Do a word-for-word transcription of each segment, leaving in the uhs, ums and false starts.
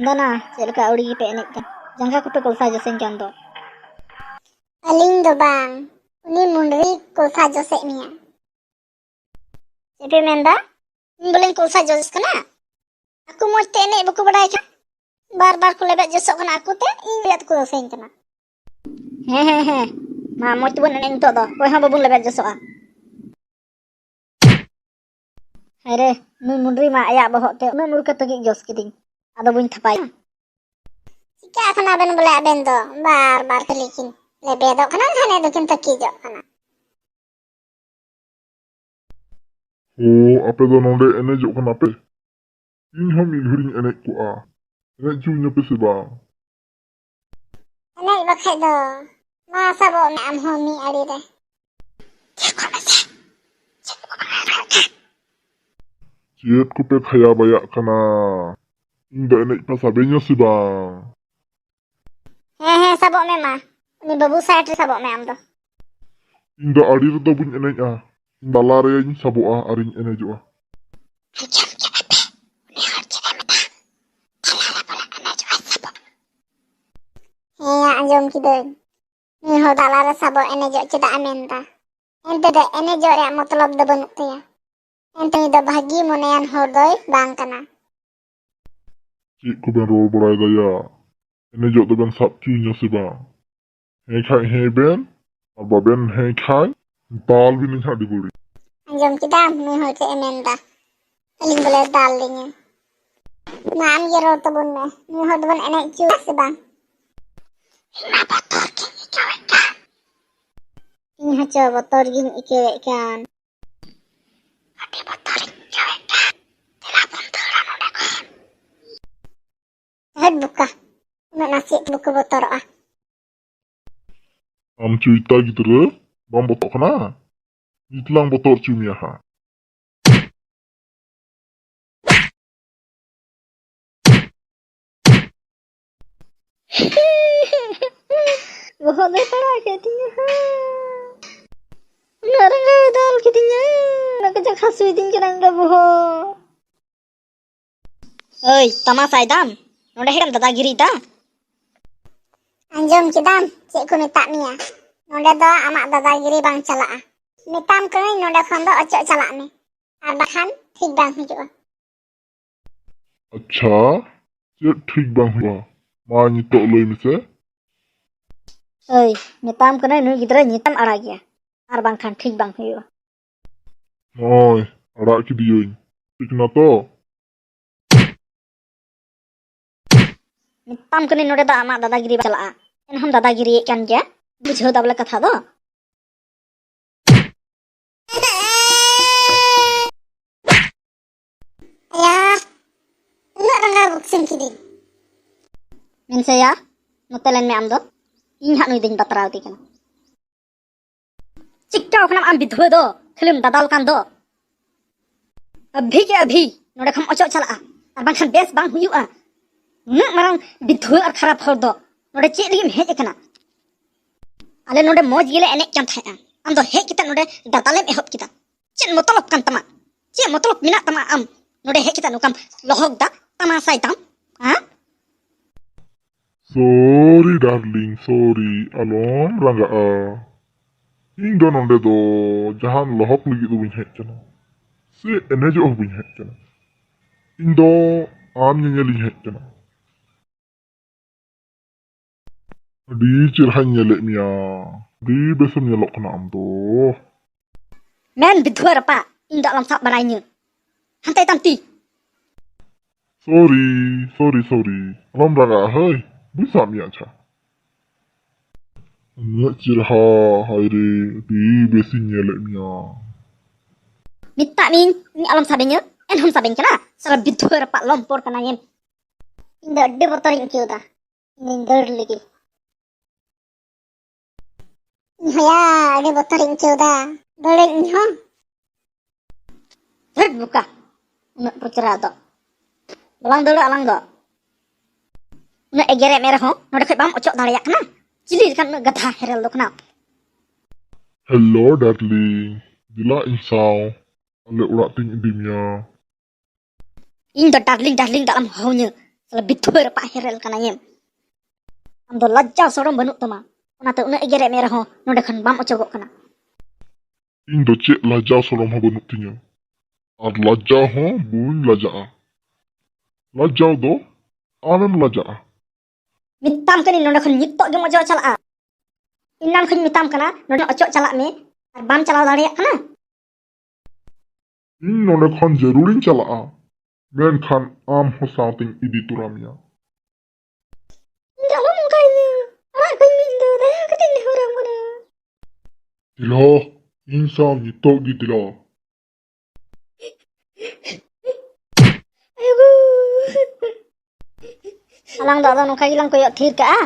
ᱫᱟᱱᱟ, ᱪᱮᱫ ᱞᱮᱠᱟ ᱟᱹᱣᱲᱤ ᱜᱮᱯᱮ ᱮᱱᱮᱡ ᱠᱟᱱ? ᱡᱟᱸᱜᱟ ᱠᱚᱯᱮ ᱠᱚᱞᱥᱟ ᱡᱚᱥᱮᱧ ᱠᱟᱱ ᱫᱚ᱾ ᱟᱹᱞᱤᱧ ᱫᱚ ᱵᱟᱝ, ᱩᱱᱤ ᱢᱩᱱᱰᱨᱤ ᱠᱚᱞᱥᱟ ᱡᱚᱥᱮᱫ ᱢᱮᱭᱟ᱾ ᱪᱮᱫ ᱯᱮ ᱢᱮᱱᱫᱟ? ᱤᱧ ᱵᱚᱞᱮᱧ ᱠᱚᱞᱥᱟ ᱡᱚᱥ ᱠᱟᱱᱟ? ᱟᱠᱚ ᱢᱚᱡᱽ ᱛᱮ ᱮᱱᱮᱡ ᱵᱟᱠᱚ ᱵᱟᱲᱟᱭ ᱠᱷᱟᱱ ᱵᱟᱨ ᱵᱟᱨ ᱠᱚ ᱞᱮᱵᱮᱫ ᱡᱚᱥᱚᱜ ᱠᱟᱱᱟ ᱟᱠᱚ ᱛᱮ, ᱤᱧ ᱞᱮᱵᱮᱫ ᱠᱚ ᱡᱚᱥᱮᱧ ᱠᱟᱱᱟ᱾ ᱦᱮᱸ, ᱦᱮᱸ, ᱦᱮᱸ, ᱢᱟ ᱢᱚᱡᱽ ᱛᱮᱵᱚᱱ ᱮᱱᱮᱡ ᱱᱤᱛᱚᱜ ᱫᱚ, ᱚᱠᱚᱭ ᱦᱚᱸ ᱵᱟᱵᱚᱱ ᱞᱮᱵᱮᱫ ᱡᱚᱥᱚᱜᱼᱟ᱾ ᱦᱮᱸ ᱨᱮ, ᱱᱩᱭ ᱢᱩᱱᱰᱨᱤ ᱢᱟ ᱟᱭᱟᱜ ᱵᱚᱦᱚᱜ ᱛᱮ ᱩᱱᱟᱹᱜ ᱢᱩᱨᱠᱟᱹ ᱛᱮᱜᱮ ᱡᱚᱥ ᱠᱤᱫᱤᱧ, ᱟᱫᱚ ᱵᱟᱹᱧ ᱛᱷᱟᱯᱟᱭᱟ᱾ ᱪᱤᱠᱟᱹᱜ ᱠᱟᱱᱟ ᱵᱮᱱ ᱵᱚᱞᱮ ᱟᱵᱮᱱ ᱫᱚ? ᱵᱟᱨ ᱵᱟᱨ ᱠᱷᱟᱹᱞᱤ ᱠᱤᱱ ᱞᱮᱵᱮᱫᱚᱜ ᱠᱟᱱᱟ, ᱦᱟᱱᱮ ᱫᱚᱠᱤᱱ ᱛᱟᱹᱠᱤᱡᱚᱜ ᱠᱟᱱᱟ᱾ ᱳ, ᱟᱯᱮ ᱫᱚ ᱱᱚᱰᱮ ᱮᱱᱮᱡᱚᱜ ᱠᱟᱱᱟ ᱯᱮ? ᱤᱧ ᱦᱚᱸ ᱢᱤᱫ ᱜᱷᱟᱹᱲᱤᱧ ᱮᱱᱮᱡ ᱠᱚᱜᱼᱟ᱾ ᱮᱱᱮᱡ ᱦᱚᱪᱚᱧ ᱟᱯᱮ ᱥᱮ ᱵᱟᱝ? ᱮᱱᱮᱡ ᱵᱟᱠᱷᱟᱡ ᱫᱚ᱾ ᱢᱟ ᱥᱟᱵᱚᱜ ᱢᱮ ᱟᱢ ᱦᱚᱸ ᱢᱤᱫ ᱟᱲᱮ ᱨᱮ᱾ ᱪᱮᱫ ᱠᱚᱯᱮ ᱠᱷᱟᱭᱟ ᱵᱟᱭᱟᱜ ᱠᱟᱱᱟ? ᱤᱧ ᱫᱚ ᱮᱱᱮᱡ ᱯᱮ ᱥᱟᱵᱮᱧᱟ ᱥᱮ ᱵᱟᱝ? ᱦᱮᱸ, ᱦᱮᱸ, ᱥᱟᱵᱚᱜ ᱢᱮ ᱢᱟ᱾ ᱩᱱᱤ ᱵᱟᱹᱵᱩ ᱥᱟᱭᱤᱰ ᱨᱮ ᱥᱟᱵᱚᱜ ᱢᱮ ᱟᱢ ᱫᱚ᱾ ᱤᱧ ᱫᱚ ᱟᱲᱮ ᱨᱮᱫᱚ ᱵᱟᱹᱧ ᱮᱱᱮᱡᱼᱟ᱾ ᱤᱧ ᱛᱟᱞᱟ ᱨᱮᱧ ᱥᱟᱵᱚᱜᱼᱟ ᱟᱨᱤᱧ ᱮᱱᱮᱡᱚᱜᱼᱟ᱾ ᱟᱸᱡᱚᱢ ᱠᱮᱫᱟ ᱯᱮ? ᱩᱱᱤ ᱦᱚᱲ ᱪᱮᱫ ᱮ ᱢᱮᱛᱟ? ᱛᱟᱞᱟ ᱨᱮ ᱵᱚᱞᱮ ᱮᱱᱮᱡᱚᱜᱼᱟ, ᱥᱟᱵᱚᱜ ᱢᱮ᱾ ᱦᱮᱸ, ᱟᱸᱡᱚᱢ ᱠᱤᱫᱟᱹᱧ᱾ ᱱᱩᱭ ᱦᱚᱲ ᱛᱟᱞᱟ ᱨᱮ ᱥᱟᱵᱚᱜ ᱮᱱᱮᱡᱚᱜ ᱪᱮᱫᱟᱜ ᱮ ᱢᱮᱱᱫᱟ? ᱮᱱᱛᱮ ᱫᱚ ᱮᱱᱮᱡᱚᱜ ᱨᱮᱭᱟᱜ ᱢᱚᱛᱞᱚᱵ ᱫᱚ ᱵᱟᱹᱱᱩᱜ ᱛᱟᱭᱟ᱾ ᱮᱱᱛᱮ ᱩᱱᱤ ᱫᱚ ᱵᱷᱟᱹᱜᱤ ᱢᱚᱱᱮᱭᱟᱱ ᱦᱚᱲ ᱫᱚᱭ ᱵᱟᱝ ᱠᱟᱱᱟ᱾ ᱪᱮᱫ ᱠᱚᱵᱮᱱ ᱨᱚᱲ ᱵᱟᱲᱟᱭ ᱫᱟ ᱭᱟ? ᱮᱱᱮᱡᱚᱜ ᱫᱚᱵᱮᱱ ᱥᱟᱵ ᱦᱚᱪᱚᱧᱟ ᱥᱮ ᱵᱟᱝ? ᱦᱮᱸ ᱠᱷᱟᱡ ᱦᱮᱸ ᱵᱮᱱ, ᱟᱨ ᱵᱟᱵᱮᱱ ᱦᱮᱸ ᱠᱷᱟᱡ ᱫᱟᱞ ᱵᱤᱱᱟᱹᱧ ᱦᱟᱸᱜ ᱟᱹᱰᱤ ᱵᱟᱹᱲᱤᱡ᱾ ᱟᱸᱡᱚᱢ ᱠᱮᱫᱟᱢ ᱱᱩᱭ ᱦᱚᱲ ᱪᱮᱫ ᱮ ᱢᱮᱱ ᱫᱟ? ᱟᱹᱞᱤᱧ ᱵᱚᱞᱮ ᱫᱟᱞ ᱞᱤᱧᱟᱹ᱾ ᱢᱟ ᱟᱢ ᱜᱮ ᱨᱚᱲ ᱛᱟᱵᱚᱱ ᱢᱮ, ᱱᱩᱭ ᱦᱚᱲ ᱫᱚᱵᱚᱱ ᱮᱱᱮᱡ ᱦᱚᱪᱚᱭᱟ ᱥᱮ ᱵᱟᱝ? ᱤᱧ ᱢᱟ ᱵᱚᱛᱚᱨ ᱜᱤᱧ ᱟᱹᱭᱠᱟᱹᱣᱮᱫ ᱠᱟᱱ᱾ ᱤᱧ ᱦᱚᱸᱪᱚ ᱵᱚᱛᱚᱨ ᱜᱤᱧ ᱟᱹᱭᱠᱟᱹᱣᱮᱫ ᱠᱟᱱ᱾ ᱟᱹᱰᱤ ᱵᱚᱛᱚᱨᱤᱧ ᱟᱹᱭᱠᱟᱹᱣᱮᱫ ᱠᱟᱱ᱾ ᱫᱮᱞᱟ ᱵᱚᱱ ᱫᱟᱹᱲᱟ ᱱᱚᱰᱮ ᱠᱷᱚᱱ᱾ ᱦᱟᱹᱴ ᱵᱚᱠᱟ, ᱩᱱᱟᱹᱜ ᱱᱟᱥᱮᱭᱟᱜ ᱛᱮ ᱵᱟᱠᱚ ᱵᱚᱛᱚᱨᱚᱜᱼᱟ᱾ ᱟᱢ ᱪᱩᱭᱛᱟ ᱜᱤᱫᱽᱨᱟᱹ, ᱵᱟᱢ ᱵᱚᱛᱚᱨᱚᱜ ᱠᱟᱱᱟ? ᱱᱤᱛ ᱞᱟᱝ ᱵᱚᱛᱚᱨ ᱦᱚᱪᱚ ᱢᱮᱭᱟ ᱦᱟᱸᱜ᱾ ᱵᱚᱦᱚᱜ ᱫᱚᱭ ᱯᱟᱲᱟᱜ ᱠᱮᱫ ᱛᱤᱧᱟ ᱦᱟᱸᱜ᱾ ᱩᱱᱟᱹᱜ ᱨᱟᱸᱜᱟᱣ ᱮ ᱫᱟᱞ ᱠᱤᱫᱤᱧᱟ, ᱩᱱᱟᱹᱜ ᱠᱟᱡᱟᱠ ᱦᱟᱹᱥᱩᱭᱤᱫᱤᱧ ᱠᱟᱱᱟ ᱤᱧ ᱫᱚ ᱵᱚᱦᱚᱜ᱾ ᱳᱭ, ᱛᱟᱢᱟᱥᱟᱭ ᱫᱟᱢ? ᱱᱚᱰᱮ ᱦᱮᱡ ᱮᱢ ᱫᱟᱫᱟᱜᱤᱨᱤᱭᱮᱫᱟ᱾ ᱟᱸᱡᱚᱢ ᱠᱮᱫᱟᱢ ᱪᱮᱫ ᱠᱚ ᱢᱮᱛᱟᱜ ᱢᱮᱭᱟ? ᱱᱚᱰᱮ ᱫᱚ ᱟᱢᱟᱜ ᱫᱟᱫᱟᱜᱤᱨᱤ ᱵᱟᱝ ᱪᱟᱞᱟᱜᱼᱟ᱾ ᱢᱮᱛᱟᱢ ᱠᱟᱹᱱᱟᱹᱧ ᱱᱚᱰᱮ ᱠᱷᱚᱱ ᱫᱚ ᱚᱪᱚᱜ ᱪᱟᱞᱟᱜ ᱢᱮ, ᱟᱨ ᱵᱟᱠᱷᱟᱱ ᱴᱷᱤᱠ ᱵᱟᱝ ᱦᱩᱭᱩᱜᱼᱟ᱾ ᱟᱪᱪᱷᱟ, ᱪᱮᱫ ᱴᱷᱤᱠ ᱵᱟᱝ ᱦᱩᱭᱩᱜᱼᱟ? ᱢᱟ ᱱᱤᱛᱚᱜ ᱞᱟᱹᱭ ᱢᱮᱥᱮ᱾ ᱮᱭ, ᱢᱮᱛᱟᱢ ᱠᱟᱹᱱᱟᱹᱧ ᱱᱩᱭ ᱜᱤᱫᱽᱨᱟᱹ ᱧᱮᱛᱮᱢ ᱟᱲᱟᱜᱮᱭᱟ, ᱟᱨ ᱵᱟᱝᱠᱷᱟᱱ ᱴᱷᱤᱠ ᱵᱟᱝ ᱦᱩᱭᱩᱜᱼᱟ᱾ ᱱᱚᱜᱼᱚᱭ, ᱟᱲᱟᱜ ᱠᱮᱫᱮᱭᱟᱹᱧ᱾ ᱴᱷᱤᱠ ᱱᱟ ᱛᱚ? ᱢᱮᱛᱟᱢ ᱠᱟᱹᱱᱟᱹᱧ ᱱᱚᱰᱮ ᱫᱚ ᱟᱢᱟᱜ ᱫᱟᱫᱟᱜᱤᱨᱤ ᱵᱟᱝ ᱪᱟᱞᱟᱜᱼᱟ, ᱮᱱᱦᱚᱸᱢ ᱫᱟᱫᱟᱜᱤᱨᱤᱭᱮᱫ ᱠᱟᱱ ᱜᱮᱭᱟ᱾ ᱵᱩᱡᱷᱟᱹᱣ ᱫᱟ ᱵᱚᱞᱮ ᱠᱟᱛᱷᱟ ᱫᱚ? ᱭᱟ, ᱩᱱᱟᱹᱜ ᱨᱟᱸᱜᱟᱣ ᱵᱚᱠᱥᱤᱝ ᱠᱤᱫᱤᱧ᱾ ᱢᱮᱱᱥᱮᱭᱟ, ᱱᱚᱛᱮ ᱞᱮᱱ ᱢᱮ ᱟᱢ ᱫᱚ᱾ ᱤᱧ ᱦᱟᱸᱜ ᱱᱩᱭ ᱫᱚᱧ ᱵᱟᱛᱨᱟᱣ ᱫᱮ ᱠᱟᱱᱟ᱾ ᱪᱤᱠᱟᱹᱣ ᱠᱟᱱᱟᱢ ᱟᱢ ᱵᱤᱫᱷᱣᱟᱹ ᱫᱚ? ᱠᱷᱟᱹᱞᱤᱢ ᱫᱟᱫᱟᱞ ᱠᱟᱱ ᱫᱚ᱾ ᱟᱹᱵᱷᱤ ᱜᱮ ᱟᱹᱵᱷᱤ ᱱᱚᱰᱮ ᱠᱷᱚᱱ ᱚᱪᱚᱜ ᱪᱟᱞᱟᱜᱼᱟ, ᱟᱨ ᱵᱟᱝᱠᱷᱟᱱ ᱵᱮᱥ ᱵᱟᱝ ᱦᱩᱭᱩᱜᱼᱟ᱾ ᱩᱱᱟᱹᱜ ᱢᱟᱨᱟᱝ ᱵᱤᱫᱷᱣᱟᱹ ᱟᱨ ᱠᱷᱟᱨᱟᱯ ᱦᱚᱲ ᱫᱚ ᱱᱚᱰᱮ ᱪᱮᱫ ᱞᱟᱹᱜᱤᱫ ᱮᱢ ᱦᱮᱡ ᱟᱠᱟᱱᱟ? ᱟᱞᱮ ᱱᱚᱰᱮ ᱢᱚᱡᱽ ᱜᱮᱞᱮ ᱮᱱᱮᱡ ᱠᱟᱱ ᱛᱟᱦᱮᱸᱜᱼᱟ, ᱟᱢ ᱫᱚ ᱦᱮᱡ ᱠᱟᱛᱮ ᱱᱚᱰᱮ ᱫᱟᱫᱟᱞᱮᱢ ᱮᱦᱚᱵ ᱠᱮᱫᱟ᱾ ᱪᱮᱫ ᱢᱚᱛᱞᱚᱵ ᱠᱟᱱ ᱛᱟᱢᱟ? ᱪᱮᱫ ᱢᱚᱛᱞᱚᱵ ᱢᱮᱱᱟᱜ ᱛᱟᱢᱟ ᱟᱢ ᱱᱚᱰᱮ ᱦᱮᱡ ᱠᱟᱛᱮ ᱱᱚᱝᱠᱟᱢ ᱞᱚᱦᱚᱠ ᱫᱟ, ᱛᱟᱢᱟᱥᱟᱭ ᱫᱟᱢ? ᱦᱮᱸ? Sorry darling, sorry, ᱟᱞᱚᱢ ᱨᱟᱸᱜᱟᱜᱼᱟ᱾ ᱤᱧ ᱫᱚ ᱱᱚᱰᱮ ᱫᱚ ᱡᱟᱦᱟᱱ ᱞᱚᱦᱚᱠ ᱞᱟᱹᱜᱤᱫ ᱫᱚ ᱵᱟᱹᱧ ᱦᱮᱡ ᱠᱟᱱᱟ, ᱥᱮ ᱮᱱᱮᱡᱚᱜ ᱦᱚᱸ ᱵᱟᱹᱧ ᱦᱮᱡ ᱠᱟᱱᱟ᱾ ᱤᱧ ᱫᱚ ᱟᱢ ᱧᱮᱧᱮᱞᱤᱧ ᱦᱮᱡ ᱠᱟᱱᱟ᱾ ᱟᱹᱰᱤ ᱪᱮᱨᱦᱟᱧ ᱧᱮᱞᱮᱫ ᱢᱮᱭᱟ, ᱟᱹᱰᱤ ᱵᱮᱥᱮᱢ ᱧᱮᱞᱚᱜ ᱠᱟᱱᱟ ᱟᱢ ᱫᱚ᱾ ᱢᱮᱱ ᱵᱤᱫᱷᱩᱣᱟᱹ ᱨᱟᱯᱟᱜ, ᱤᱧ ᱫᱚ ᱟᱞᱚᱢ ᱥᱟᱵ ᱵᱟᱲᱟᱭᱤᱧᱟᱹ᱾ ᱦᱟᱱᱛᱮ ᱛᱟᱢ ᱛᱤ᱾ Sorry, sorry, sorry, ᱟᱞᱚᱢ ᱨᱟᱜᱟ ᱦᱟᱹᱭ, ᱵᱟᱹᱧ ᱥᱟᱵ ᱢᱮᱭᱟ᱾ ᱟᱪᱪᱷᱟ, ᱩᱱᱟᱹᱜ ᱪᱮᱨᱦᱟ, ᱦᱟᱭ ᱨᱮ, ᱟᱹᱰᱤ ᱵᱮᱥᱤᱧ ᱧᱮᱞᱮᱫ ᱢᱮᱭᱟ᱾ ᱢᱮᱛᱟᱜ ᱢᱤᱭᱟᱹᱧ, ᱤᱧ ᱟᱞᱚᱢ ᱥᱟᱵᱮᱧᱟ, ᱮᱱᱦᱚᱸᱢ ᱥᱟᱵᱮᱧ ᱠᱟᱱᱟ᱾ ᱥᱟᱞᱟ ᱵᱤᱫᱷᱩᱣᱟᱹ ᱨᱟᱯᱟᱜ ᱞᱚᱢᱯᱚᱲ ᱠᱟᱱᱟᱭᱮᱢ᱾ ᱤᱧ ᱫᱚ ᱟᱹᱰᱤ ᱵᱚᱛᱚᱨᱤᱧ ᱟᱹᱭᱠᱟᱹᱣ ᱫᱟ᱾ ᱤᱧ ᱫᱟᱹᱲ ᱞᱟᱹᱜᱤᱫ᱾ ᱤᱧ ᱦᱚᱭᱟ, ᱟᱹᱰᱤ ᱵᱚᱛᱚᱨᱤᱧ ᱟᱹᱭᱠᱟᱹᱣ ᱫᱟ᱾ ᱫᱟᱹᱲᱟᱹᱧ ᱤᱧ ᱦᱚᱸ᱾ ᱫᱷᱟᱹᱴ ᱵᱚᱠᱟ, ᱩᱱᱟᱹᱜ ᱯᱨᱚᱪᱟᱨᱟ ᱫᱚ ᱵᱟᱞᱟᱝ ᱫᱟᱹᱲᱟ ᱟᱞᱟᱝ ᱫᱚ᱾ ᱩᱱᱟᱹᱜ ᱮᱜᱮᱨᱮᱫ ᱢᱮ ᱨᱮᱦᱚᱸ ᱱᱚᱰᱮ ᱠᱷᱚᱡ ᱵᱟᱢ ᱚᱪᱚᱜ ᱫᱟᱲᱮᱭᱟᱜ ᱠᱟᱱᱟ᱾ ᱪᱤᱞᱤ ᱞᱮᱠᱟᱱ ᱩᱱᱟᱹᱜ ᱜᱟᱫᱷᱟ ᱦᱮᱨᱮᱞ ᱫᱚ ᱠᱟᱱᱟᱢ᱾ Hello darling, ᱫᱮᱞᱟ ᱤᱧ ᱥᱟᱶ ᱟᱞᱮ ᱚᱲᱟᱜ ᱛᱤᱧ ᱤᱫᱤ ᱢᱮᱭᱟ᱾ ᱤᱧ ᱫᱚ darling darling ᱫᱚ ᱟᱞᱚᱢ ᱦᱚᱦᱚᱧᱟᱹ᱾ ᱛᱟᱦᱞᱮ ᱵᱤᱫᱷᱣᱟᱹ ᱨᱟᱯᱟᱜ ᱦᱮᱨᱮᱞ ᱠᱟᱱᱟᱭᱮᱢ᱾ ᱟᱢ ᱫᱚ ᱞᱟᱡᱡᱟᱣ ᱥᱚᱨᱚᱢ ᱵᱟᱹᱱᱩᱜ ᱛᱟᱢᱟ, ᱚᱱᱟᱛᱮ ᱩᱱᱟᱹᱜ ᱮᱜᱮᱨᱮᱫ ᱢᱮ ᱨᱮᱦᱚᱸ ᱱᱚᱸᱰᱮ ᱠᱷᱚᱱ ᱵᱟᱢ ᱚᱪᱚᱜᱚᱜ ᱠᱟᱱᱟ᱾ ᱤᱧ ᱫᱚ ᱪᱮᱫ ᱞᱟᱡᱟᱣ ᱥᱚᱨᱚᱢ ᱦᱚᱸ ᱵᱟᱹᱱᱩᱜ ᱛᱤᱧᱟᱹ, ᱟᱨ ᱞᱟᱡᱟᱣ ᱦᱚᱸ ᱵᱟᱹᱧ ᱞᱟᱡᱟᱜᱼᱟ᱾ ᱞᱟᱡᱟᱣ ᱫᱚ ᱟᱢᱮᱢ ᱞᱟᱡᱟᱜᱼᱟ᱾ ᱢᱮᱛᱟᱢ ᱠᱟᱹᱱᱟᱹᱧ ᱱᱚᱸᱰᱮ ᱠᱷᱚᱱ ᱱᱤᱛᱚᱜ ᱜᱮᱢ ᱚᱪᱚᱜ ᱪᱟᱞᱟᱜᱼᱟ᱾ ᱮᱱᱟᱱ ᱠᱷᱚᱱ ᱢᱮᱛᱟᱢ ᱠᱟᱱᱟ ᱱᱚᱸᱰᱮ ᱚᱪᱚᱜ ᱪᱟᱞᱟᱜ ᱢᱮ, ᱟᱨ ᱵᱟᱢ ᱪᱟᱞᱟᱣ ᱫᱟᱲᱮᱭᱟᱜ ᱠᱟᱱᱟ᱾ ᱤᱧ ᱱᱚᱸᱰᱮ ᱠᱷᱚᱱ ᱡᱟᱹᱨᱩᱲᱤᱧ ᱪᱟᱞᱟᱜᱼᱟ, ᱢᱮᱱᱠᱷᱟᱱ ᱟᱢ ᱦᱚᱸ ᱥᱟᱶᱛᱮᱧ ᱤᱫᱤ ᱛᱚᱨᱟ ᱢᱮᱭᱟ᱾ ᱤᱧ ᱫᱚ ᱟᱞᱚᱢ ᱚᱱᱠᱟᱭᱤᱧᱟᱹ, ᱟᱲᱟᱜ ᱠᱟᱹᱧ ᱢᱮ, ᱤᱧ ᱫᱚ ᱫᱟᱭᱟ ᱠᱟᱛᱮ ᱤᱧ ᱱᱮᱦᱚᱨᱟᱢ ᱠᱟᱱᱟ᱾ ᱫᱮᱞᱟ, ᱤᱧ ᱥᱟᱶ ᱱᱤᱛᱚᱜ ᱜᱮ ᱫᱮᱞᱟ᱾ ᱟᱭᱳ ᱜᱳ᱾ ᱟᱞᱟᱝ ᱫᱚ ᱟᱫᱚ ᱱᱚᱝᱠᱟ ᱜᱮᱞᱟᱝ ᱠᱚᱭᱚᱜ ᱛᱷᱤᱨ ᱠᱟᱜᱼᱟ᱾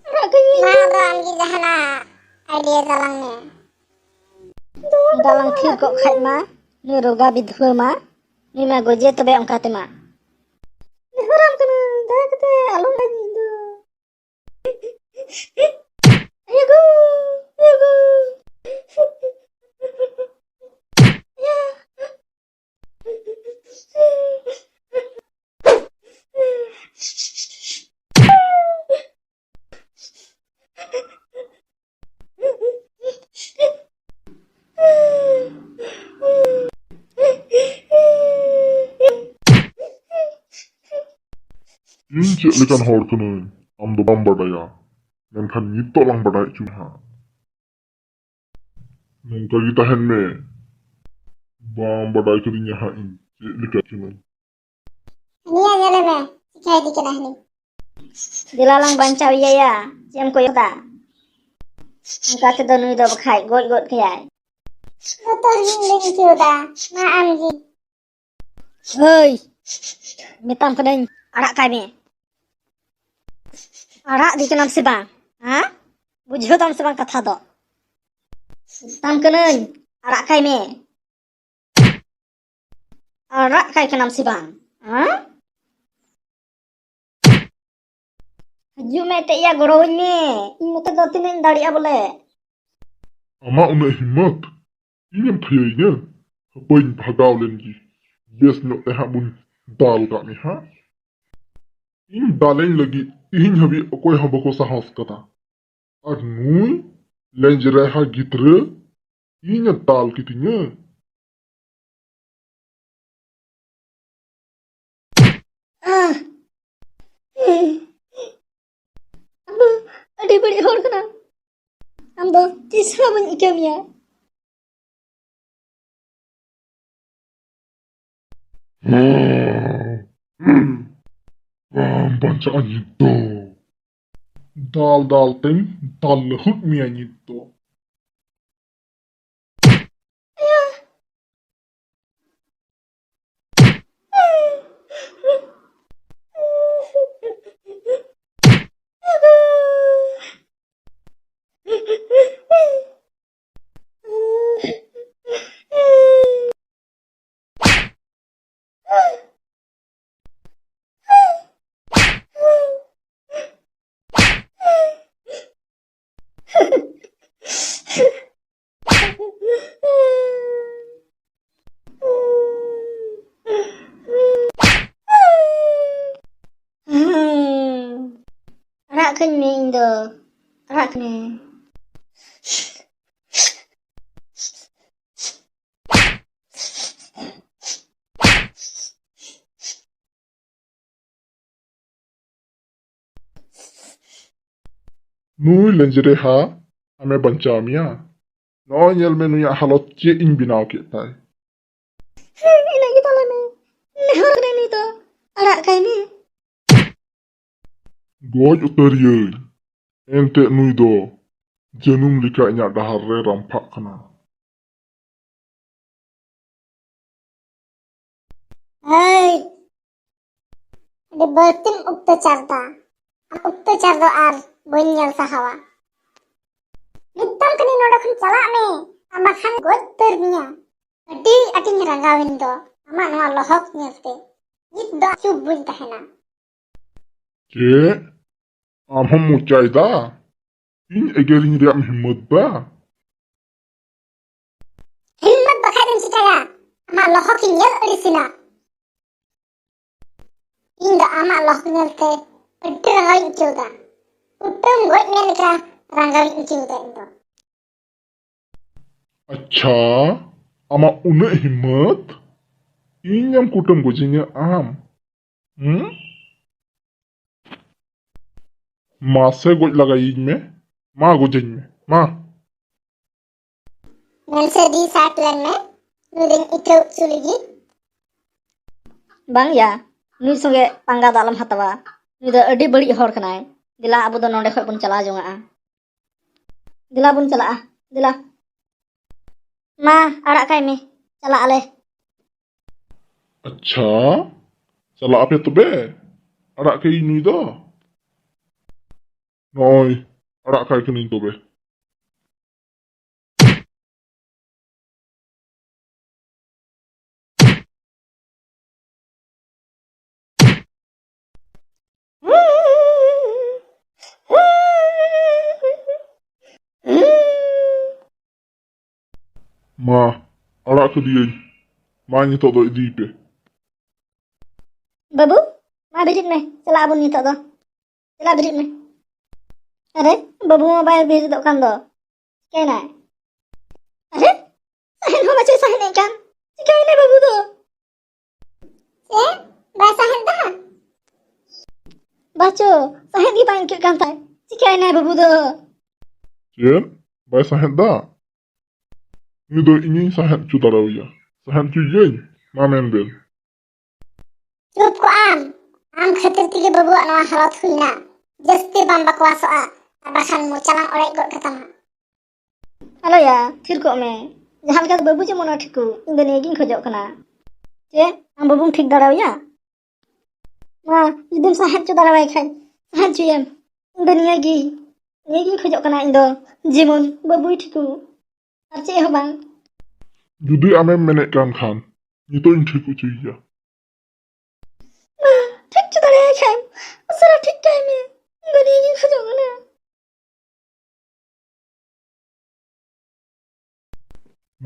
ᱟᱲᱟᱜ ᱠᱟᱹᱧ ᱢᱮ᱾ ᱢᱟ ᱟᱫᱚ ᱟᱢᱜᱮ ᱡᱟᱦᱟᱱᱟᱜ idea ᱛᱟᱞᱟᱝ ᱢᱮ᱾ ᱚᱱᱠᱟ ᱞᱟᱝ ᱛᱷᱤᱨ ᱠᱚᱜ ᱠᱷᱟᱡ ᱢᱟ, ᱱᱩᱭ ᱨᱳᱜᱟ ᱵᱤᱫᱷᱣᱟᱹ ᱢᱟ, ᱱᱩᱭ ᱢᱟ ᱜᱚᱡᱮ ᱛᱚᱵᱮ ᱚᱱᱠᱟ ᱛᱮᱢᱟ᱾ ᱱᱮᱦᱚᱨᱟᱢ ᱠᱟᱹᱱᱟᱹᱧ, ᱫᱟᱭᱟ ᱠᱟᱛᱮ ᱟᱞᱚᱢ ᱜᱚᱡ ᱤᱧ ᱫᱚ᱾ ᱟᱭᱳ ᱜᱳ, ᱟᱭᱳ ᱜᱳ᱾ ᱤᱧ ᱪᱮᱫ ᱞᱮᱠᱟᱱ ᱦᱚᱲ ᱠᱟᱹᱱᱟᱹᱧ, ᱟᱢ ᱫᱚ ᱵᱟᱢ ᱵᱟᱰᱟᱭᱟ, ᱢᱮᱱᱠᱷᱟᱱ ᱱᱤᱛᱚᱜ ᱞᱟᱝ ᱵᱟᱰᱟᱭ ᱦᱚᱪᱚ ᱢᱮᱭᱟ ᱦᱟᱸᱜ᱾ ᱱᱚᱝᱠᱟ ᱜᱮ ᱛᱟᱦᱮᱱ ᱢᱮ, ᱵᱟᱢ ᱵᱟᱰᱟᱭ ᱠᱟᱫᱤᱧᱟ ᱦᱟᱸᱜ ᱤᱧ ᱪᱮᱫ ᱞᱮᱠᱟ ᱠᱟᱹᱱᱟᱹᱧ᱾ ᱦᱟᱹᱱᱤᱭᱟ ᱧᱮᱞᱮ ᱢᱮ, ᱪᱤᱠᱟᱹᱭᱮᱫᱤ ᱠᱟᱱᱟ ᱦᱟᱹᱱᱤ᱾ ᱫᱮᱞᱟ ᱞᱟᱝ ᱵᱟᱧᱪᱟᱣ ᱮᱭᱟ ᱭᱟ, ᱪᱮᱫ ᱮᱢ ᱠᱚᱭᱚᱜ ᱫᱟ? ᱚᱱᱠᱟ ᱛᱮᱫᱚ ᱱᱩᱭ ᱫᱚ ᱵᱟᱠᱷᱟᱡ ᱜᱚᱡ ᱜᱚᱫ ᱠᱟᱭᱟᱭ᱾ ᱵᱚᱛᱚᱨ ᱜᱤᱧ ᱞᱟᱹᱭ ᱦᱚᱪᱚ ᱫᱟ, ᱢᱟ ᱟᱢ ᱜᱮ᱾ ᱦᱟᱹᱭ, ᱢᱮᱛᱟᱢ ᱠᱟᱹᱱᱟᱹᱧ ᱟᱲᱟᱜ ᱠᱟᱭ ᱢᱮ᱾ ᱟᱲᱟᱜ ᱫᱤ ᱠᱟᱱᱟᱢ ᱥᱮ ᱵᱟᱝ? ᱦᱮᱸ? ᱵᱩᱡᱷᱟᱹᱣ ᱫᱟᱢ ᱥᱮ ᱵᱟᱝ ᱠᱟᱛᱷᱟ ᱫᱚ? ᱢᱮᱛᱟᱢ ᱠᱟᱹᱱᱟᱹᱧ ᱟᱲᱟᱜ ᱠᱟᱭ ᱢᱮ᱾ ᱟᱨ ᱨᱟᱜ ᱠᱟᱭ ᱠᱟᱱᱟᱢ ᱥᱮ ᱵᱟᱝ? ᱦᱮᱸ? ᱦᱤᱡᱩᱜ ᱢᱮ ᱮᱱᱛᱮᱫ ᱭᱟ, ᱜᱚᱲᱚᱣᱟᱹᱧ ᱢᱮ᱾ ᱤᱧ ᱢᱚᱛᱮ ᱫᱚ ᱛᱤᱱᱟᱹᱜ ᱤᱧ ᱫᱟᱲᱮᱭᱟᱜᱼᱟ ᱵᱚᱞᱮ᱾ ᱟᱢᱟᱜ ᱩᱱᱟᱹᱜ ᱦᱤᱢᱢᱚᱛ? ᱤᱧᱮᱢ ᱛᱷᱟᱹᱭᱟᱹᱭᱤᱧᱟᱹ? ᱦᱟᱯᱟᱹᱧ ᱵᱷᱟᱜᱟᱣ ᱞᱮᱱ ᱜᱮ᱾ ᱵᱮᱥ ᱧᱚᱜ ᱛᱮ ᱦᱟᱸᱜ ᱵᱚᱱ ᱫᱟᱞ ᱠᱟᱜ ᱢᱮ ᱦᱟᱸᱜ᱾ ᱤᱧ ᱫᱟᱞᱮᱧ ᱞᱟᱹᱜᱤᱫ ᱛᱤᱦᱤᱧ ᱦᱟᱹᱵᱤᱡ ᱚᱠᱚᱭ ᱦᱚᱸ ᱵᱟᱠᱚ ᱥᱟᱦᱚᱥ ᱠᱟᱫᱟ᱾ ᱟᱨ ᱱᱩᱭ ᱞᱮᱸᱡᱽᱨᱮᱦᱟ ᱜᱤᱫᱽᱨᱟᱹ ᱤᱧ ᱮ ᱫᱟᱞ ᱠᱤᱫᱤᱧᱟ᱾ ᱟᱦ! ᱟᱢ ᱫᱚ ᱟᱹᱰᱤ ᱵᱟᱹᱲᱤᱡ ᱦᱚᱲ ᱠᱟᱱᱟᱢ᱾ ᱟᱢ ᱫᱚ ᱛᱤᱥ ᱦᱚᱸ ᱵᱟᱹᱧ ᱟᱹᱭᱠᱟᱹᱣ ᱢᱮᱭᱟ᱾ ᱵᱟᱢ ᱵᱟᱧᱪᱟᱜᱼᱟ ᱱᱤᱛ ᱫᱚ᱾ ᱫᱟᱞ ᱫᱟᱞ ᱛᱮᱧ ᱫᱟᱞ ᱞᱟᱹᱦᱩᱫ ᱢᱮᱭᱟ ᱱᱤᱛ ᱫᱚ᱾ ᱟᱲᱟᱜ ᱠᱟᱹᱧ ᱢᱮ ᱤᱧ ᱫᱚ᱾ ᱟᱲᱟᱜ ᱠᱟᱹᱧ ᱢᱮ᱾ ᱱᱩᱭ ᱞᱮᱸᱡᱽᱨᱮᱦᱟ ᱟᱢᱮ ᱵᱟᱧᱪᱟᱣ ᱢᱮᱭᱟ᱾ ᱱᱚᱜᱼᱚᱭ ᱧᱮᱞ ᱢᱮ, ᱱᱩᱭᱟᱜ ᱦᱟᱞᱚᱛ ᱪᱮᱫ ᱤᱧ ᱵᱮᱱᱟᱣ ᱠᱮᱫ ᱛᱟᱭ᱾ ᱦᱮᱸ, ᱤᱱᱟᱹᱜ ᱜᱮ ᱛᱟᱞᱮ ᱢᱮ᱾ ᱱᱮᱦᱚᱨ ᱠᱟᱱᱟᱭ ᱱᱩᱭ ᱫᱚ᱾ ᱟᱲᱟᱜ ᱠᱟᱭ ᱢᱮ᱾ ᱜᱚᱡ ᱩᱛᱟᱹᱨᱤᱭᱟᱹᱧ᱾ ᱮᱱᱛᱮ ᱱᱩᱭ ᱫᱚ ᱡᱟᱹᱱᱩᱢ ᱞᱮᱠᱟ ᱤᱧᱟᱹᱜ ᱰᱟᱦᱟᱨ ᱨᱮ ᱨᱟᱢᱯᱷᱟᱜ ᱠᱟᱱᱟ᱾ ᱦᱟᱹᱭ! ᱟᱹᱰᱤ ᱵᱟᱹᱲᱛᱤᱢ ᱚᱛᱛᱟᱪᱟᱨ ᱫᱟ᱾ ᱟᱢ ᱚᱛᱛᱟᱪᱟᱨ ᱫᱚ ᱟᱨ ᱵᱟᱹᱧ ᱧᱮᱞ ᱥᱟᱦᱟᱣᱟ᱾ ᱢᱮᱛᱟᱢ ᱠᱟᱹᱱᱟᱹᱧ ᱱᱚᱰᱮ ᱠᱷᱚᱱ ᱪᱟᱞᱟᱜ ᱢᱮ, ᱟᱨ ᱵᱟᱠᱷᱟᱱ ᱜᱚᱡ ᱩᱛᱟᱹᱨ ᱢᱮᱭᱟ᱾ ᱟᱹᱰᱤ ᱟᱸᱴᱤᱧ ᱨᱟᱸᱜᱟᱣᱮᱱ ᱫᱚ ᱟᱢᱟᱜ ᱱᱚᱣᱟ ᱞᱚᱦᱚᱠ ᱧᱮᱞᱛᱮ᱾ ᱱᱤᱛ ᱫᱚ ᱪᱩᱯ ᱵᱟᱹᱧ ᱛᱟᱦᱮᱱᱟ᱾ ᱪᱮᱫ? ᱟᱢ ᱦᱚᱸᱢ ᱢᱚᱪᱟᱭᱮᱫᱟ? ᱤᱧ ᱮᱜᱮᱨᱤᱧ ᱨᱮᱭᱟᱜ ᱮᱢ ᱦᱤᱢᱢᱟᱹᱛ ᱫᱟ? ᱦᱤᱢᱢᱟᱹᱛ ᱵᱟᱠᱷᱟᱡ ᱫᱚᱧ ᱪᱤᱠᱟᱹᱭᱟ? ᱟᱢᱟᱜ ᱞᱚᱦᱚᱠ ᱤᱧ ᱧᱮᱞ ᱟᱹᱲᱤᱥᱮᱱᱟ᱾ ᱤᱧ ᱫᱚ ᱟᱢᱟᱜ ᱞᱚᱦᱚᱠ ᱧᱮᱞᱛᱮ ᱟᱹᱰᱤ ᱨᱟᱸᱜᱟᱣᱤᱧ ᱟᱹᱭᱠᱟᱹᱣ ᱮᱫᱟ᱾ ᱠᱩᱴᱟᱹᱢ ᱜᱚᱡ ᱢᱮ ᱞᱮᱠᱟ ᱨᱟᱸᱜᱟᱣᱤᱧ ᱟᱹᱭᱠᱟᱹᱣ ᱮᱫᱟ ᱤᱧ ᱫᱚ᱾ ᱟᱪᱪᱷᱟ, ᱟᱢᱟᱜ ᱩᱱᱟᱹᱜ ᱦᱤᱢᱢᱟᱹᱛ, ᱤᱧ ᱮᱢ ᱠᱩᱴᱟᱹᱢ ᱜᱚᱡᱤᱧᱟ ᱟᱢ? ᱦᱩᱸ? ᱢᱟᱥᱮ ᱜᱚᱡ ᱞᱟᱜᱟᱭᱤᱧ ᱢᱮ, ᱢᱟ ᱜᱚᱡᱟᱹᱧ ᱢᱮ, ᱢᱟ᱾ ᱢᱮᱱᱥᱮ ᱫᱤ ᱥᱟᱴ ᱞᱮᱱ ᱢᱮ, ᱱᱩᱭ ᱫᱚᱧ ᱤᱠᱟᱹᱣ ᱦᱚᱪᱚ ᱞᱟᱹᱜᱤᱫ᱾ ᱵᱟᱝ ᱭᱟ, ᱱᱩᱭ ᱥᱚᱸᱜᱮ ᱯᱟᱸᱜᱟ ᱫᱚ ᱟᱞᱚᱢ ᱦᱟᱛᱟᱣᱟ᱾ ᱱᱩᱭ ᱫᱚ ᱟᱹᱰᱤ ᱵᱟᱹᱲᱤᱡ ᱦᱚᱲ ᱠᱟᱱᱟᱭ᱾ ᱫᱮᱞᱟ, ᱟᱵᱚ ᱫᱚ ᱱᱚᱸᱰᱮ ᱠᱷᱚᱡ ᱵᱚᱱ ᱪᱟᱞᱟᱣ ᱡᱚᱝᱟᱜᱼᱟ᱾ ᱫᱮᱞᱟ ᱵᱚᱱ ᱪᱟᱞᱟᱜᱼᱟ, ᱫᱮᱞᱟ᱾ ᱢᱟ, ᱟᱲᱟᱜ ᱠᱟᱭ ᱢᱮ, ᱪᱟᱞᱟᱜ ᱟᱞᱮ᱾ ᱟᱪᱪᱷᱟ, ᱪᱟᱞᱟᱜ ᱟᱯᱮ ᱛᱚᱵᱮ? ᱟᱲᱟᱜ ᱠᱟᱭᱤᱧ ᱱᱩᱭ ᱫᱚ᱾ ᱱᱚᱜᱼᱚᱭ, ᱟᱲᱟᱜ ᱠᱟᱭ ᱠᱟᱹᱱᱟᱹᱧ ᱛᱚᱵᱮ᱾ ᱢᱟ, ᱟᱲᱟᱜ ᱠᱟᱫᱮᱭᱟᱹᱧ᱾ ᱢᱟ, ᱱᱤᱛᱚᱜ ᱫᱚ ᱤᱫᱤᱭᱮᱯᱮ᱾ ᱵᱟᱹᱵᱩ, ᱢᱟ ᱵᱮᱨᱮᱫ ᱢᱮ, ᱪᱟᱞᱟᱜ ᱟᱵᱚᱱ ᱱᱤᱛᱚᱜ ᱫᱚ᱾ ᱪᱟᱞᱟᱜ, ᱵᱮᱨᱮᱫ ᱢᱮ᱾ ᱟᱨᱮ, ᱵᱟᱹᱵᱩ ᱢᱟ ᱵᱟᱭ ᱵᱮᱨᱮᱫᱚᱜ ᱠᱟᱱ ᱫᱚ᱾ ᱪᱤᱠᱟᱹᱭᱮᱱᱟᱭ? ᱟᱨᱮ, ᱥᱟᱦᱮᱫ ᱦᱚᱸ ᱵᱟᱪᱚᱭ ᱥᱟᱦᱮᱫ ᱮᱫ ᱠᱟᱱ᱾ ᱪᱤᱠᱟᱹᱭᱮᱱᱟᱭ ᱵᱟᱹᱵᱩ ᱫᱚ? ᱪᱮᱫ? ᱵᱟᱭ ᱥᱟᱦᱮᱫ ᱫᱟ? ᱵᱟᱪᱚ, ᱥᱟᱦᱮᱫ ᱜᱮ ᱵᱟᱝ ᱟᱹᱭᱠᱟᱹᱜ ᱠᱟᱱ ᱛᱟᱭ᱾ ᱪᱤᱠᱟᱹᱭᱮᱱᱟᱭ ᱵᱟᱹᱵᱩ ᱫᱚ? ᱪᱮᱫ? ᱵᱟᱭ ᱥᱟᱦᱮᱫ ᱫᱟ? ᱩᱱᱤ ᱫᱚ ᱤᱧᱤᱧ ᱥᱟᱦᱮᱫ ᱦᱚᱪᱚ ᱫᱟᱲᱮᱣᱟᱭᱟ᱾ ᱥᱟᱦᱮᱫ ᱦᱚᱪᱚᱭᱮᱭᱟᱹᱧ? ᱢᱟ ᱢᱮᱱ ᱵᱮᱱ᱾ ᱪᱩᱯ ᱠᱚᱜ ᱟᱢ᱾ ᱟᱢ ᱠᱷᱟᱹᱛᱤᱨ ᱛᱮᱜᱮ ᱵᱟᱹᱵᱩᱣᱟᱜ ᱱᱚᱣᱟ ᱦᱟᱞᱚᱛ ᱦᱩᱭᱱᱟ᱾ ᱡᱟᱹᱥᱛᱤ ᱵᱟᱢ ᱵᱟᱠᱣᱟᱥᱚᱜᱼᱟ, ᱟᱨ ᱵᱟᱠᱷᱟᱱ ᱢᱚᱪᱟ ᱞᱟᱝ ᱚᱲᱮᱡ ᱜᱚᱫ ᱠᱟᱛᱟᱢᱟ᱾ ᱟᱞᱚᱭᱟ, ᱛᱷᱤᱨ ᱠᱚᱜ ᱢᱮ᱾ ᱡᱟᱦᱟᱸ ᱞᱮᱠᱟ ᱵᱟᱹᱵᱩ ᱡᱮᱢᱚᱱ ᱴᱷᱤᱠᱩ, ᱤᱧ ᱫᱚ ᱱᱤᱭᱟᱹ ᱜᱤᱧ ᱠᱷᱚᱡᱚᱜ ᱠᱟᱱᱟ᱾ ᱪᱮᱫ? ᱟᱢ ᱵᱟᱹᱵᱩᱢ ᱴᱷᱤᱠ ᱫᱟᱲᱮᱣᱟᱭᱟ? ᱢᱟ, ᱡᱩᱫᱤᱢ ᱥᱟᱦᱮᱫ ᱦᱚᱪᱚ ᱫᱟᱲᱮᱣᱟᱭ ᱠᱷᱟᱡ, ᱥᱟᱦᱮᱫ ᱦᱚᱪᱚᱭᱮᱢ᱾ ᱤᱧ ᱫᱚ ᱱᱤᱭᱟᱹ ᱜᱮ, ᱱᱤᱭᱟᱹ ᱜᱤᱧ ᱠᱷᱚᱡᱚᱜ ᱠᱟᱱᱟ ᱤᱧ ᱫᱚ, ᱡᱮᱢᱚᱱ ᱵᱟᱹᱵᱩᱭ ᱴᱷᱤᱠᱩ᱾ ᱟᱨ ᱪᱮᱫ ᱦᱚᱸ ᱵᱟᱝ᱾ ᱡᱩᱫᱤ ᱟᱢᱮᱢ ᱢᱮᱱᱮᱫ ᱠᱟᱱ ᱠᱷᱟᱱ, ᱱᱤᱛᱚᱜ ᱤᱧ ᱴᱷᱤᱠ ᱦᱚᱪᱚᱭᱮᱭᱟ᱾ ᱢᱟ, ᱴᱷᱤᱠ ᱦᱚᱪᱚ ᱫᱟᱲᱮᱭᱟᱭ ᱠᱷᱟᱱ, ᱩᱥᱟᱹᱨᱟ ᱴᱷᱤᱠ ᱠᱟᱭ ᱢᱮ᱾ ᱤᱧ ᱫᱚ ᱱᱤᱭᱟᱹ ᱜᱤᱧ ᱠᱷᱚᱡᱚᱜ ᱠᱟᱱᱟ᱾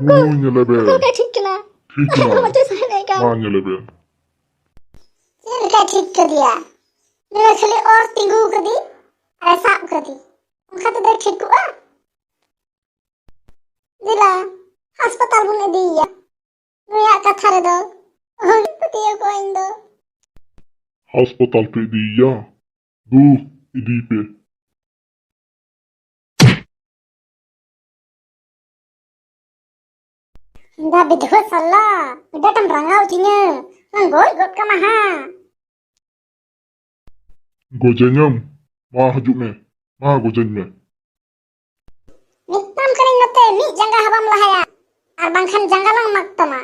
ᱱᱩᱭ ᱧᱮᱞᱮ ᱵᱮᱱ᱾ ᱚᱠᱟ ᱞᱮᱠᱟᱭ ᱴᱷᱤᱠ ᱠᱟᱱᱟ? ᱯᱤᱪᱷᱞᱟ᱾ ᱢᱚᱪᱚᱭ ᱥᱟᱦᱮᱫ ᱮᱫ ᱠᱟᱱ᱾ ᱢᱟ ᱧᱮᱞᱮ ᱵᱮᱱ᱾ ᱪᱮᱫ ᱞᱮᱠᱟᱭ ᱴᱷᱤᱠ ᱠᱟᱫᱮᱭᱟ? ᱱᱩᱭ ᱠᱷᱟᱹᱞᱤ ᱚᱨ ᱛᱤᱸᱜᱩ ᱠᱟᱫᱮ ᱟᱨᱮ ᱥᱟᱵ ᱠᱟᱫᱮ, ᱚᱱᱠᱟ ᱛᱮᱫᱚᱭ ᱴᱷᱤᱠᱚᱜᱼᱟ? ᱫᱮᱞᱟ, ᱦᱟᱥᱯᱟᱛᱟᱞ ᱵᱚᱱ ᱤᱫᱤᱭᱮᱭᱟ᱾ ᱱᱩᱭᱟᱜ ᱠᱟᱛᱷᱟ ᱨᱮᱫᱚ ᱚᱦᱚᱧ ᱯᱟᱹᱛᱭᱟᱹᱣ ᱠᱚᱜᱼᱟ ᱤᱧ ᱫᱚ᱾ ᱦᱟᱥᱯᱟᱛᱟᱞ ᱯᱮ ᱤᱫᱤᱭᱮᱭᱟ? ᱫᱩ, ᱤᱫᱤᱭᱮᱯᱮ᱾ ᱫᱟ ᱵᱤᱫᱷᱣᱟᱹ ᱥᱟᱞᱟ, ᱟᱹᱰᱤ ᱟᱸᱴᱮᱢ ᱨᱟᱸᱜᱟᱣ ᱦᱚᱪᱚᱧᱟ, ᱞᱟᱝ ᱜᱚᱡ ᱜᱚᱫ ᱠᱟᱢᱟ ᱦᱟᱸᱜ᱾ ᱜᱚᱡᱟᱹᱧᱟᱢ? ᱢᱟ ᱦᱤᱡᱩᱜ ᱢᱮ, ᱢᱟ ᱜᱚᱡᱟᱹᱧ ᱢᱮ᱾ ᱢᱮᱛᱟᱢ ᱠᱟᱹᱱᱟᱹᱧ ᱱᱚᱛᱮ ᱢᱤᱫ ᱡᱟᱸᱜᱟ ᱦᱚᱸ ᱵᱟᱢ ᱞᱟᱦᱟᱭᱟ, ᱟᱨ ᱵᱟᱝᱠᱷᱟᱱ ᱡᱟᱸᱜᱟ ᱞᱟᱝ ᱢᱟᱜ ᱛᱟᱢᱟ᱾